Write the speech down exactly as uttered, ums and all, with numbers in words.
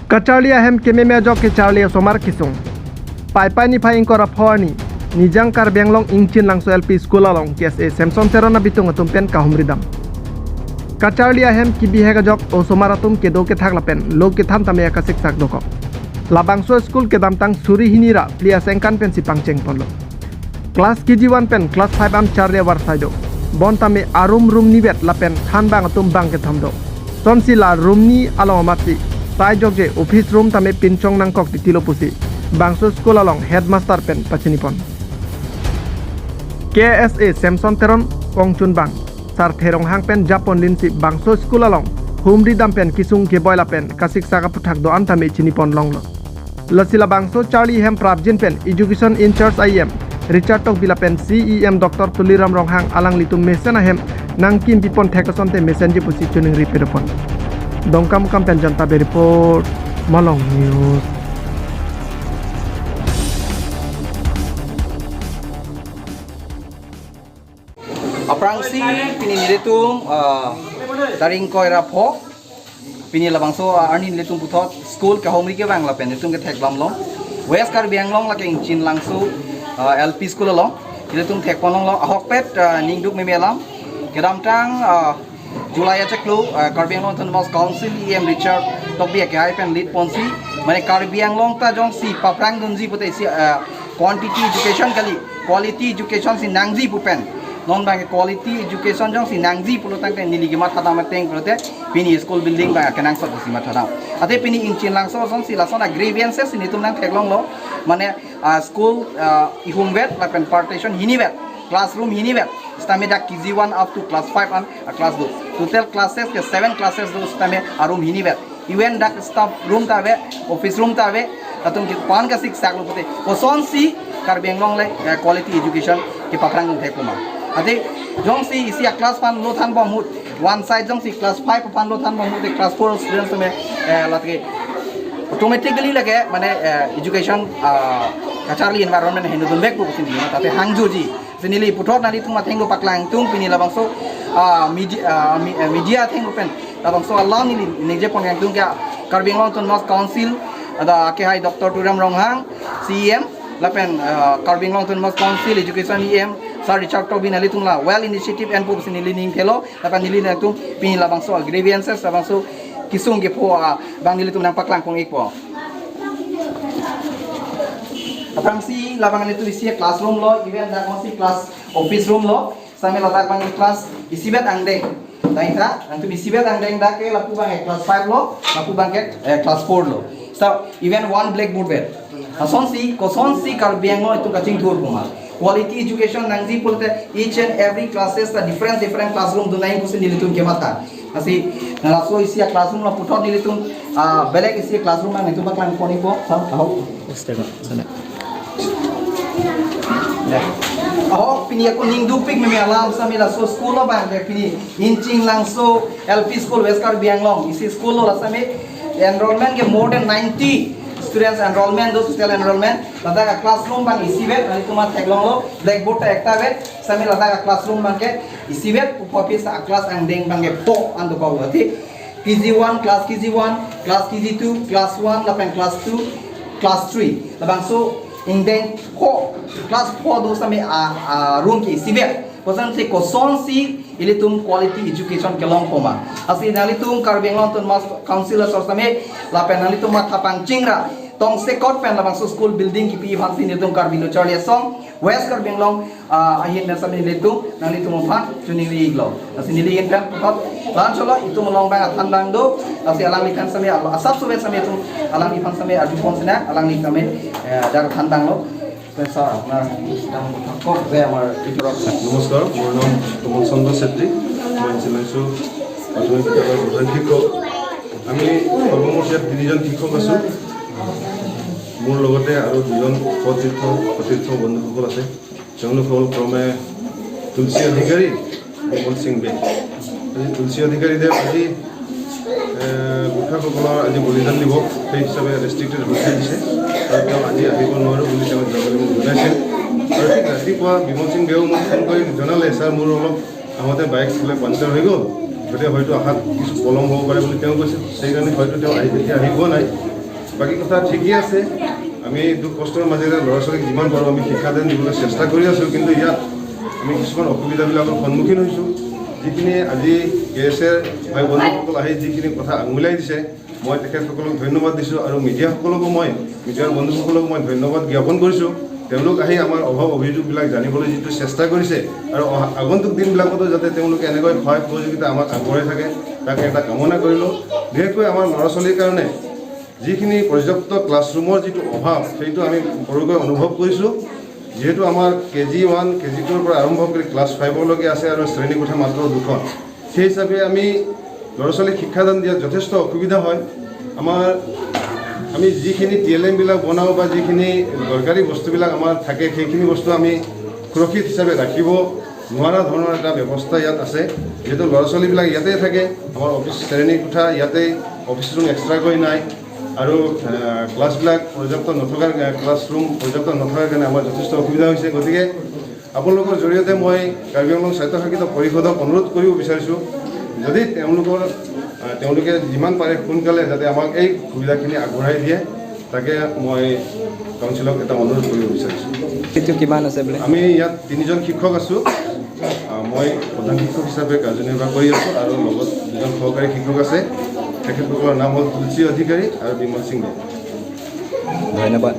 Kacharli ahem kememe ajok kecharli osomar kesung. Paipai niphai ingkoi ra pho arni, Nijang Karbi Anglong Ingchinlangso L P School along K S A Samson Teron abitung atum pen kahumri dam. Kacharli ahem kebihek ajok osomar atum kedo kethak lapen lo kethan tame akasiksak dokok. Labangso school kedamtang suri hini ra phli asengkan pensi pangcheng ponlo. Class K G one pen class five an charli avarsai do. Bon tame arum rum nivet lapen thanbang atum bang kethom do. Sonsi la room ni along amatsi sai jokje office room tame pinchong nangkok titilo pusi bangso school along headmaster pen pachini pon. K S A Samson Teron kongchun bang Sarthe Ronghang pen japon linsi bangso school along humri dam pen kesung keboi lapen kasiksak aputhak do-an tame chini pon longlo. Lasi labangso charli hem prapjin pen Education in charge I E M Richard Tokbi lapen C E M Doctor Tuliram Ronghang alanglitum mesen ahem nangkimpi pon thek asonte mesenji pusi choningri pedopon. Dongkamukam pen Janta Be report, Malong News. Aphrangsi pini nelitum, ah, tarik ingkoi ra pho, pini labangso, ah, arni nelitum puthot school kahumri kevang lapen nelitum kethek lam long. West Karbi Anglong lake Ingchinlangso, ah, L P school along nelitum thek pon longlo. Ahokpet, ah, ningduk meme alam. Kedamtang, ah, July achiklo, ah, Karbi Anglong Autonomous Council E M Richard Tokbi akehai pen lead ponsi, mane Karbi Anglong ta jongsi paphrang dunji pute isi, ah, quantity education kali, quality education si nangji pu pen. Non bang quality education jongsi nangji pulo tangte neli kematha dam ateng pulote pini school building bang kenangsot si matha dam. Ate pini Ingchinlangso asonsi lason a grievances si nelitum nangtheklonglo. Mane, ah, school, ah, ihumvet lapen partition hinivet, classroom hinivet. Sitame dak K G one up to class five an a class do. Total classes ke seven classes do sitame a room hinivet. Even dak staff room ta ave, office room ta ave, latum ke pan kasiksak lo pute. Kosonsi Karbi Anglong le, eh, quality education kepaphrang thek puma. Ate jongsi isi a class aphan lo thanbom ahut, one side jongsi class five aphan lo thanbom ahut, class four students tame, eh, lake automatically lake, mane, eh, education, ah, kacharli environment heno dunvek pu pusi neli mate hangjoji. Si neli puthot nanglitum athengno paklang tung pini labangso, ah, media, ah, mi-, eh, media athengno pen labangso alam neli ningje pon kangtung ke Karbi Anglong Autonomous Council, ada akehai Doctor Tuliram Ronghang, C E M, lapen, ah, Karbi Anglong Autonomous Council Education E M, Sir Richard Tokbi nanglitum la well initiative en pu pusi neli ning thelo, lapen neli nangtum pini labangso grievances, labangso kesung kepho, ah, bang nelitum nangpaklang pon ikpo. Aphrangsi labang nelitum isi classroom lo, even dak si class office room lo, sitame ladak bang class isivet angdeng. Dai ta, nangtum isivet angdeng dak ke lapu bang class five lo, lapu bang ke, eh, class four lo. So, even one blackboard vet. Asonsi, kosonsi Karbi Anglong itum kachingthur puma. Quality education nangji pulote each and every classes ta different, different classroom dunai pusi nelitum kematha. Lasi, laso isi a classroom lo puthot nelitum, ah, belek isi classroom nangtum paklang pon ikpo, sa, ahok. Yes, teka, sana. Ya. Ahok, pini ako ningdukpik meme alam sitame laso school lo bang, ya, pini Ingchinlangso L P school West Karbi Anglong. Isi school lo la sitame enrollment ke more than ninety students enrollment do, total enrollment. Ladak a classroom bang isivet, nanglitum theklonglo, blackboard ta ekta vet, sitame ladak a classroom bang ke isivet, pu office a class angdeng bang ke pho an do ba wati. K G one, class K G one, class K G two, class one, lapen class two, class three. Labangso ingdeng pho, class pho do sitame a, a room ke isivet. Kosonsi, kosonsi ilitum quality education kelong puma. Lasi nanglitum Karbi Anglong Autonomous Council asor sitame, lapen nanglitum matha pangching ra tongsekot pen labangso school building kipi aphansi nelitum Karbi Lo Charli Asong West Karbi Anglong, ah, ahin pen sitame nelitum, nanglitum aphan choningri iklo. Lasi neli ahin pen puthot la-an cholo, itum along bang athan bang do. Lasi alangliphan sitame, asap sobe sitame itum alangliphan sitame arju pon sinang, alangli sitame, eh, dar than bang lo. Sir, আপোনাৰ নাম কওক যে আমাৰ ভিতৰত। নমস্কাৰ, মোৰ নাম কমল চন্দ্ৰ ছেত্ৰী। মই ইঞ্চিলাংচু প্ৰাথমিক বিদ্যালয়ৰ প্ৰধান শিক্ষক। আমি সৰ্বমুঠ ইয়াত তিনিজন শিক্ষক আছোঁ। মোৰ লগতে আৰু দুজন সতীৰ্থ, সতীৰ্থ বন্ধুসকল আছে। তেওঁলোক হ'ল ক্ৰমে তুলসী অধিকাৰী, বিমল সিং বে। আজি তুলসী অধিকাৰীদেৱ আজি, এ, গোসাঁইসকলৰ আজি বলিদান দিৱস, সেই হিচাপে ৰেষ্ট্ৰিক্টেড পঠিয়াই দিছে। আৰু তেওঁ আজি আহিব নোৱাৰোঁ বুলি তেওঁ যাবলৈ মোক জনাইছিল। আৰু ঠিক ৰাতিপুৱা বিমল সিং বেও মোক ফোন কৰি জনালে, "ছাৰ, মোৰ অলপ আহোঁতে বাইক বোলে পাংচাৰ হৈ গ'ল, গতিকে হয়তো অহাত কিছু পলম হ'ব পাৰে" বুলি তেওঁ কৈছিল। সেইকাৰণে হয়তো তেওঁ আহি, এতিয়া আহি পোৱা নাই। বাকী কথা ঠিকেই আছে। আমি দুখ কষ্টৰ মাজেৰে ল'ৰা ছোৱালীক যিমান পাৰোঁ আমি শিক্ষাদান দিবলৈ চেষ্টা কৰি আছোঁ, কিন্তু ইয়াত আমি কিছুমান অসুবিধাবিলাকৰ সন্মুখীন হৈছোঁ। যিখিনি আজি কে এছ এৰ ভাই বন্ধুসকল আহি যিখিনি কথা আঙুলিয়াই দিছে, মই তেখেতসকলক ধন্যবাদ দিছোঁ আৰু মিডিয়াসকলকো মই, মিডিয়াৰ বন্ধুসকলক মই ধন্যবাদ জ্ঞাপন কৰিছোঁ। তেওঁলোক আহি আমাৰ অভাৱ অভিযোগবিলাক জানিবলৈ যিটো চেষ্টা কৰিছে আৰু অহা আগন্তুক দিনবিলাকতো যাতে তেওঁলোকে এনেকৈ সহায় সহযোগিতা আমাক আগবঢ়াই থাকে, তাকে এটা কামনা কৰিলোঁ। বিশেষকৈ আমাৰ ল'ৰা ছোৱালীৰ কাৰণে যিখিনি পৰ্যাপ্ত ক্লাছৰুমৰ যিটো অভাৱ, সেইটো আমি সৰুকৈ অনুভৱ কৰিছোঁ। যিহেতু আমাৰ কে জি ওৱান, কে জি টুৰ পৰা আৰম্ভ কৰি ক্লাছ ফাইভলৈকে আছে আৰু শ্ৰেণীকোঠা মাত্ৰ দুখন। সেই হিচাপে আমি ল'ৰা ছোৱালীক শিক্ষাদান দিয়াত যথেষ্ট অসুবিধা হয়। আমাৰ, আমি যিখিনি টি এল এমবিলাক বনাওঁ বা যিখিনি দৰকাৰী বস্তুবিলাক আমাৰ থাকে, সেইখিনি বস্তু আমি সুৰক্ষিত হিচাপে ৰাখিব নোৱাৰা ধৰণৰ এটা ব্যৱস্থা ইয়াত আছে। যিহেতু ল'ৰা ছোৱালীবিলাক ইয়াতে থাকে, আমাৰ অফিচ শ্ৰেণীকোঠা ইয়াতে, অফিচ ৰুম এক্সট্ৰাকৈ নাই আৰু আহ, ক্লাছবিলাক পৰ্যাপ্ত নথকাৰ, আহ, ক্লাছৰুম পৰ্যাপ্ত নথকাৰ কাৰণে আমাৰ যথেষ্ট অসুবিধা হৈছে। গতিকে আপোনালোকৰ জৰিয়তে মই কাৰ্বি আংলং স্বায়ত্তশাসিত পৰিষদক অনুৰোধ কৰিব বিচাৰিছোঁ, যদি তেওঁলোকৰ, আহ, তেওঁলোকে যিমান পাৰে সোনকালে যাতে আমাক এই সুবিধাখিনি আগবঢ়াই দিয়ে, তাকে মই কাউন্সিলক এটা অনুৰোধ কৰিব বিচাৰিছোঁ। এইটো কিমান আছে বোলে? আমি ইয়াত তিনিজন শিক্ষক আছোঁ। আহ, মই প্ৰধান শিক্ষক হিচাপে কাৰ্যনিৰ্বাহ কৰি আছোঁ আৰু লগত দুজন সহকাৰী শিক্ষক আছে। তেখেতসকলৰ নাম হ'ল তুলসী অধিকাৰী আৰু বিমল সিং দে। ধন্যবাদ।